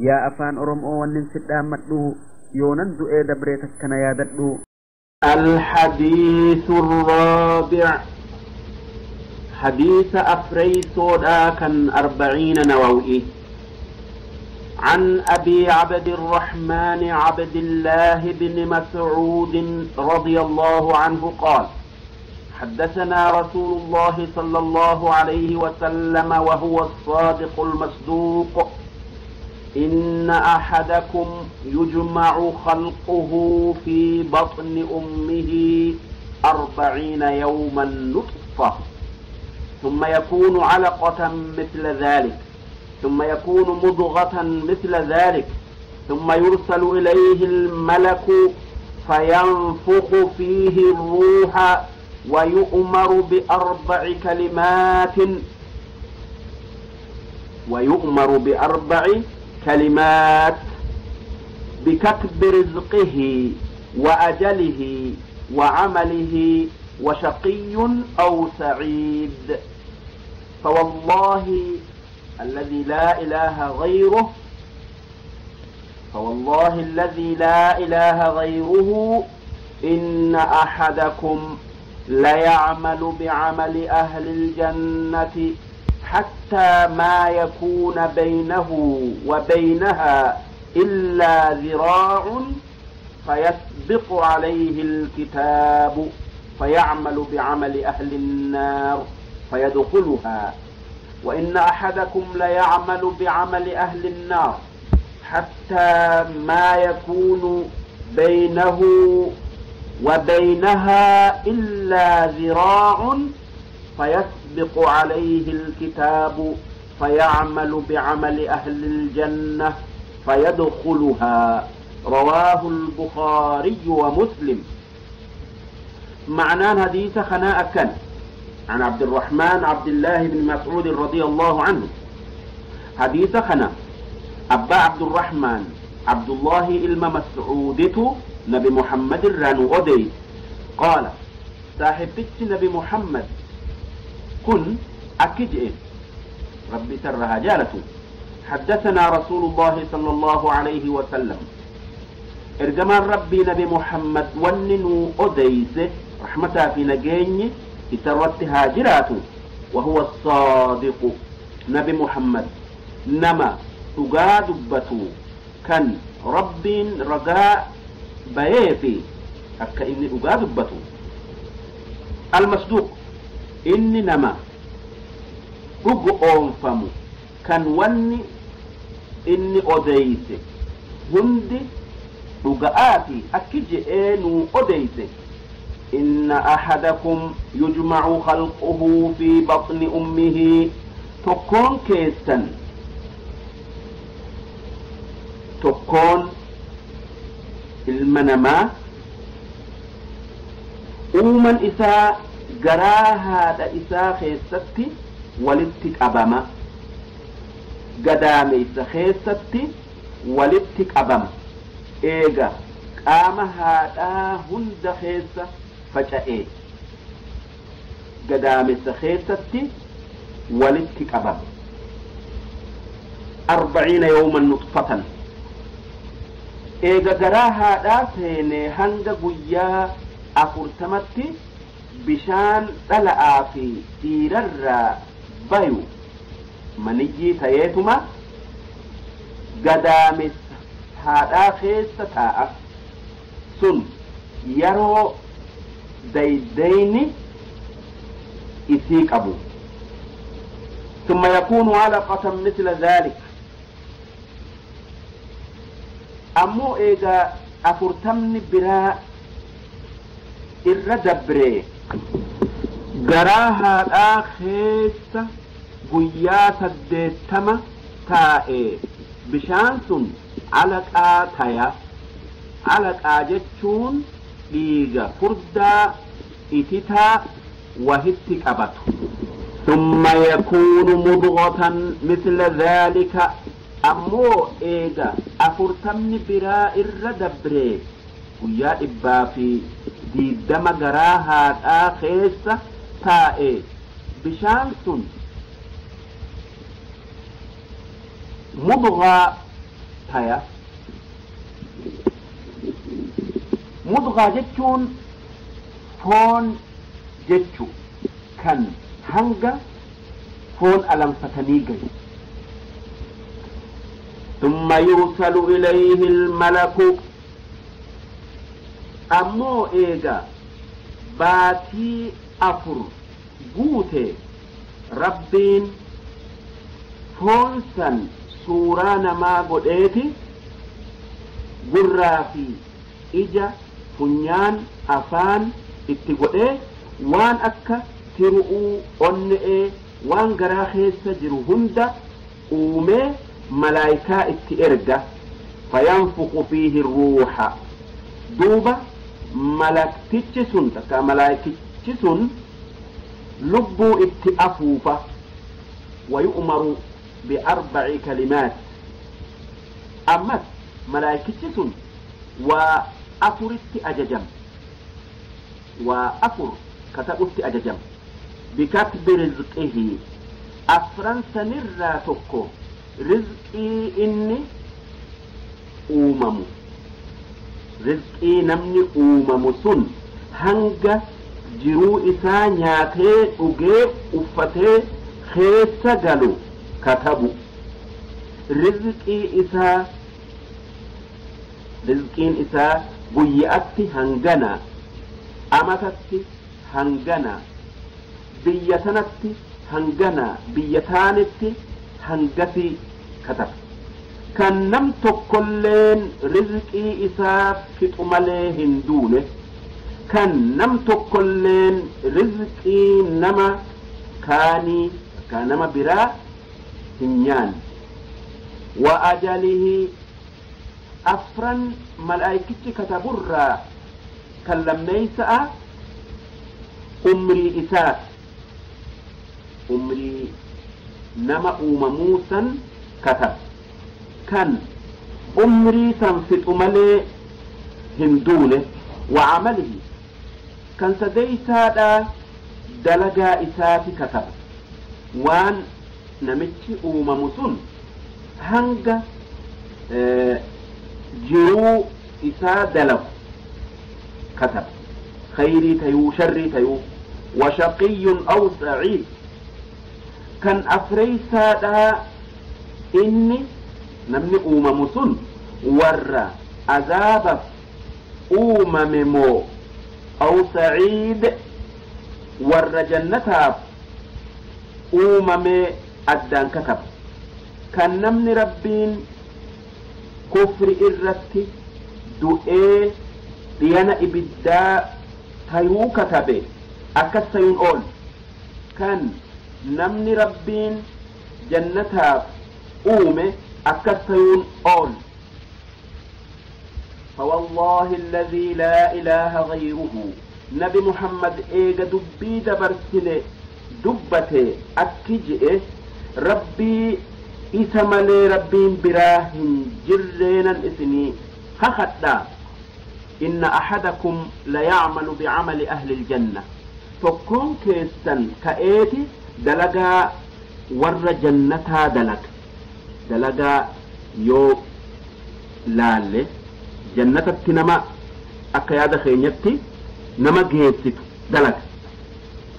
Yaa afaan Oromoo wannin sidhaammadhu yoonan du'ee dabree takkana yaadadhu. الحديث الرابع حديث أفريسودا كان 40 نووي عن أبي عبد الرحمن عبد الله بن مسعود رضي الله عنه قال: حدثنا رسول الله صلى الله عليه وسلم وهو الصادق المصدوق: إن أحدكم يجمع خلقه في بطن أمه 40 يوما نطفة، ثم يكون علقة مثل ذلك، ثم يكون مضغة مثل ذلك، ثم يرسل إليه الملك فينفخ فيه الروح ويؤمر بأربع كلمات، ويؤمر بأربع كلمات: بكتب رزقه وأجله وعمله وشقي أو سعيد. فوالله الذي لا إله غيره، فوالله الذي لا إله غيره، إن أحدكم ليعمل بعمل أهل الجنة حتى ما يكون بينه وبينها إلا ذراع فيسبق عليه الكتاب فيعمل بعمل أهل النار فيدخلها. وإن أحدكم ليعمل بعمل أهل النار حتى ما يكون بينه وبينها إلا ذراع فيسبق عليه الكتاب فيعمل بعمل أهل الجنة فيدخلها. رواه البخاري ومسلم. معناه حديث خناء كان عن عبد الرحمن عبد الله بن مسعود رضي الله عنه. حديث خنا أبا عبد الرحمن عبد الله إلما مسعودته نبي محمد الرانو أدي قال: صاحبتك نبي محمد كن أكجئ ربي سرها جالته: حدثنا رسول الله صلى الله عليه وسلم، إرجمان ربي نبي محمد وننو أديس رحمتها في نجيني إسرت هاجراته، وهو الصادق نبي محمد نما تقادبته كان ربي رجاء بيفي أكا إني أقادبته المصدوق إني نما أنفمو كان وني إني أديس هندي رجاءاتي أكجئنو أديس. إن أحدكم يجمع خلقه في بطن أمه، تكون كيسا تكون المنما أومن إساء جراها إساء خيستي ولتك أبما قدام إساء خيستي ولتك أبما إيجا قام هذا هند خيسة فجأة قدام إساء خيستي ولتك أبما 40 يوما نطفة. إيجا جراها داسين هنجا قويا أفرتمتي بشان تلأ في تيرر بايو منيجي تيتما قدامس هذا خيسة سن يرو ديدين إسيك أبو، ثم يكون علقة مثل ذلك. أمو إيجا أفرتمني برا إردبري جراها الآخيس قيا سدتما تائي بشانسون علقة تايا علقة جتشون ليجا فردا إتتا وهتك أبتو، ثم يكون مضغة مثل ذلك. أمو إيجا أفرتمني برا إردبري قيا إبا في ديدما جراها الآخيس تائي بشانسون مضغة Taya mudgaa jechuun foon jechu kan hanga foon alanfatanii gayu. ثم يرسل إليه الملك أمو إيجا باتي أفر قوتي ربين فونسا سورانا ما قديتي قرافي إجا funyaan afaan itti godhee waan akka tiru'uu onne'ee waan garaa keessa jiru hunda uumee malaayikaa itti erga. Fayanfuqu fiihi ruuha duuba malaktichi sun takka malaayikichi sun lubbuu itti afuufa. Wayu'maru biarbaci kalimaat ammas malaayikichi sun waa afuritti ajajam, waa afur katabutti ajajam. Bikatbi rizqihi afran sanirraa tokko rizqii inni uumamu, rizqii namni uumamu sun hanga jiruu isaa nyaatee dhugee uffatee keessa galu katabu. Rizqii isaa rizqiin isaa guyyaatti hangana, amatatti hangana, biyya sanatti hangana, biyya taanitti hangasii kataba. Kan nam tokkolleen rizqii isaa fixu malee hin duune, kan nam tokkolleen rizqii nama kaanii ka nama biraa hin nyaanne. Wa ajalihi afran malaayikichi kataburraa kan lammeeysa'a umrii isaa, umrii nama uumamuu san katab, kan umrii san fixu malee hin duune. Wa amalihi kan sadeeysaadha dalagaa isaati kataba. Waan namichi uumamu sun hanga jiruu isaa dalagu kataba, khayrii tayuu sharrii tayuu. Wa shaqiyyun aw saciid kan afreeysaadha inni namni uumamu sun warra azaabaf uumame moo aw saciid warra jannataaf uumame addaan kataba. Kan namni rabbiin kufri irratti du'ee dhiyana ibiddaa tayuu katabe akkas tayuun ool. Kan namni rabbiin jannataaf uume akkas tayuun ool. فوالله الذي لا إله غيره نبي محمد إيجا دبي دبرسنة دبته أكجئ ربي إسمالي ربين براهن جرينا إسني خخدا. إن أحدكم ليعمل بعمل أهل الجنة فكون كيستن كأيتي دلقا ور جنتها دلق دلقا يو لالي جنتك نما أكياد خينيتي نما جيتك دلق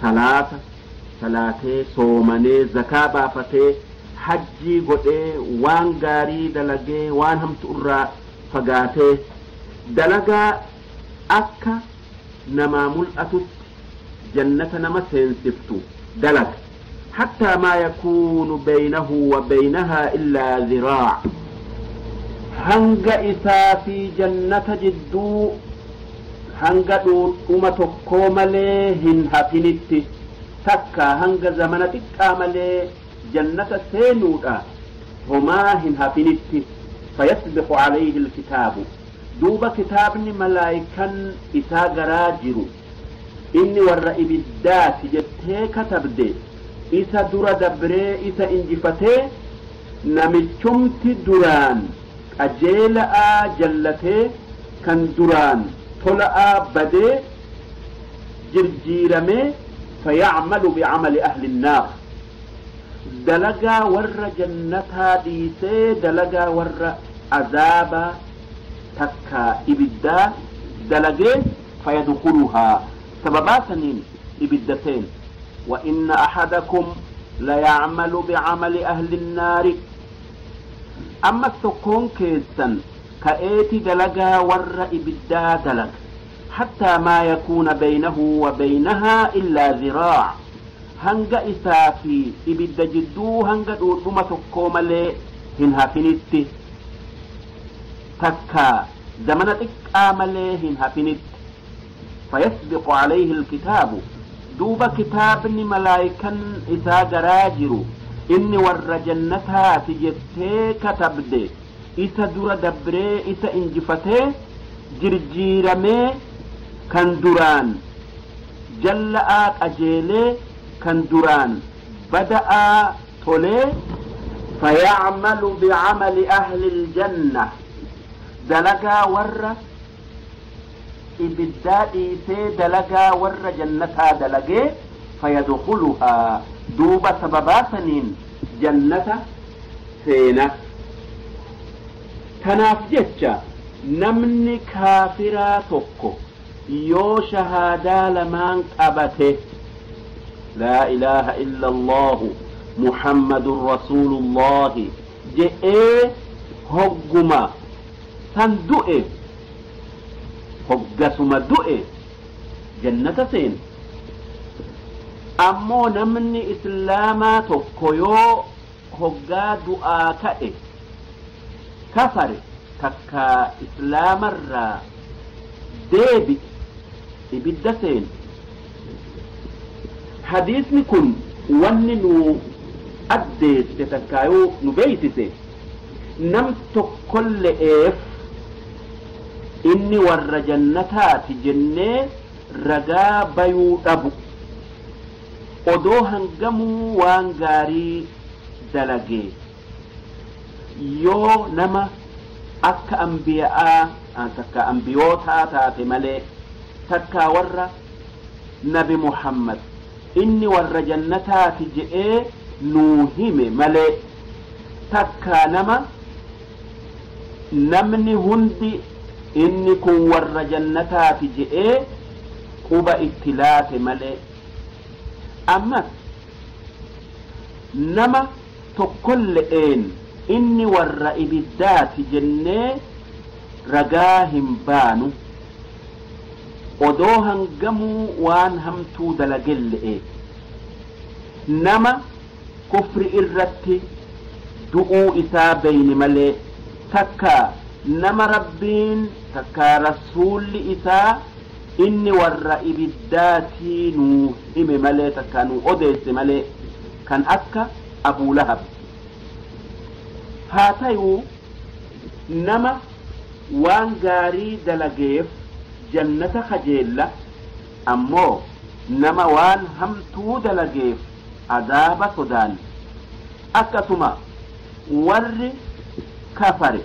ثلاثة ثلاثة صومني زكاة بافتي حجي قدي وان غاري دلقي وان هم تقرأ فقاتي دلقا أكا نما ملأتت جنة نما سينسفتو دلق حتى ما يكون بينه وبينها إلا ذراع hanga isaa fi jannata jidduu hanga dhuma tokkoo malee hin hafinitti takka hanga zamana xiqqaa malee jannata seenuudha homaa hin hafinitti. Fayasbiqu alayhi alkitaabu duuba kitaabni malaayikan isaa garaa jiru inni warra ibiddaati jettee katabde isa dura dabree isa injifatee namichumti duraan qajeela'aa jallatee kan duraan tola'aa badee jirjiiramee fayacmalu bicamali ahli nnaar dalagaa warra jannataa dhiisee dalagaa warra azaaba takka ibiddaa dalagee fayadkhuluhaa sababaa saniin ibidda seen. Wa inna ahadakum layacmalu bicamali ahli nnaari ammas tokkoon keessan ka'eeti dalagaa warra ibiddaa dalaga hattaa maa yakuuna baynahu wa baynahaa illaa ziraac hanga isaa fi ibidda jidduu hanga dhuudhuma tokkoo malee hin hafinitti takka zamana xiqqaa malee hin hafinitti fayasbiqu calayhi alkitaabu duuba kitaabni malaayikan isaa garaa jiru inni warra jannataati jettee katabde isa dura dabree isa injifatee jirjiiramee kan duraan jalla'aa qajeelee kan duraan bada'aa tolee fayacmalu bicamali ahli iljanna dalagaa warra ibiddaa dhiisee dalagaa warra jannataa dalagee fayadkhuluhaa duuba sababaa saniin jannata seena. Tanaaf jecha namni kaafiraa tokko yoo shahaadaa lamaan qabate laa ilaaha illa allahu muhammadun rasuulullahi je'ee hogguma san du'e hoggasuma du'e jannata seena. Ammoo namni islaamaa tokko yoo hoggaa du'aa ka'e kafare takka islaamarraa deebi'e ibidda seena. Hadiisni kun wanni nu addeesse takkaayuu nu beeysise nam tokkolle'eef inni warra jannataati jennee ragaa bayuu dhabu odoo hangamuu waan gaarii dalagee yoo nama akka ambiya'aa takka ambiyootaa taate malee takka warra nabi Muhammad inni warra jannataati je'ee nuu hime malee takka nama namni hundi inni kun warra jannataati je'ee quba itti laate malee. Ammas nama tokkolle'een inni warra ibiddaati jennee ragaa hin baanu odoo hangamuu waan hamtuu dalagelle'e nama kufri irratti du'uu isaa beyni malee takka nama rabbiin takka rasuulli isaa inni warra ibiddaatii nuu hime malee takka nuu odeesse malee kan akka Abuu Lahab. Haa tayuu nama waan gaarii dalageef jannata kajeella ammoo nama waan hamtuu dalageef azaaba sodaan. Akkasuma warri kafare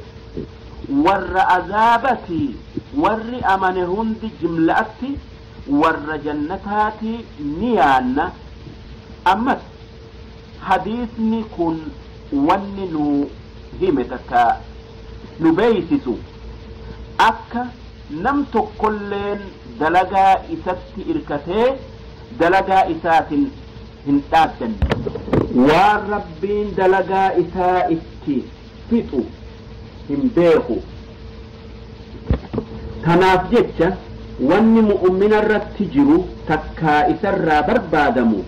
warra azaabatii warri amane hundi jimla'atti warra jannataati ni yaanna. Ammas hadiisni kun wanni nu hime takka nu beeysisu akka nam tokkolleen dalagaa isatti irkatee dalagaa isaatiin hin dhaabdanne waan rabbiin dalagaa isaa itti fixu hin beeku. Tanaaf jecha wanni mu'ummina irratti jiru takkaa isarraa barbaadamu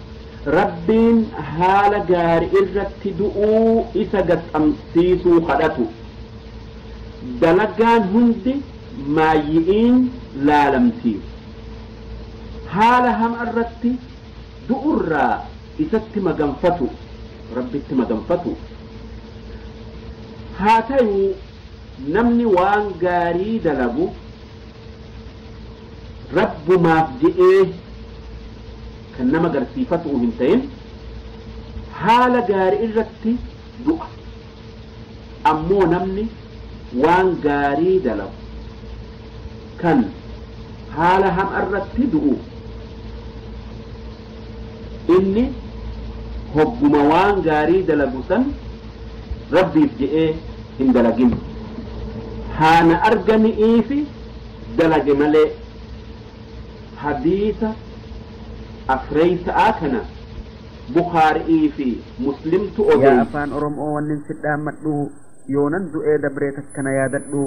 rabbiin haala gaarii irratti du'uu isa gaxxamsiisuu kadhatu. Dalagaan hundi maayyi'iin laalamti. Haala hama irratti du'urraa isatti maganfatu rabbitti maganfatu. Haa tayuu namni waan gaarii dalagu rabbumaaf je'ee kan nama garsiifatu hin ta'in haala gaarii irratti du'a. Ammoo namni waan gaarii dalagu kan haala hama irratti du'u inni hogguma waan gaarii dalagu san rabbiif je'ee hin dalagin. Haana argani'iifi dalage malee. Hadiisa afreeysa'aa kana Bukhaari'ii fi Muslimtu Yaa odeeyse. Afaan Oromoo, wannin si dhaammadhu, yoonan du'ee dabree takkana yaadadhu.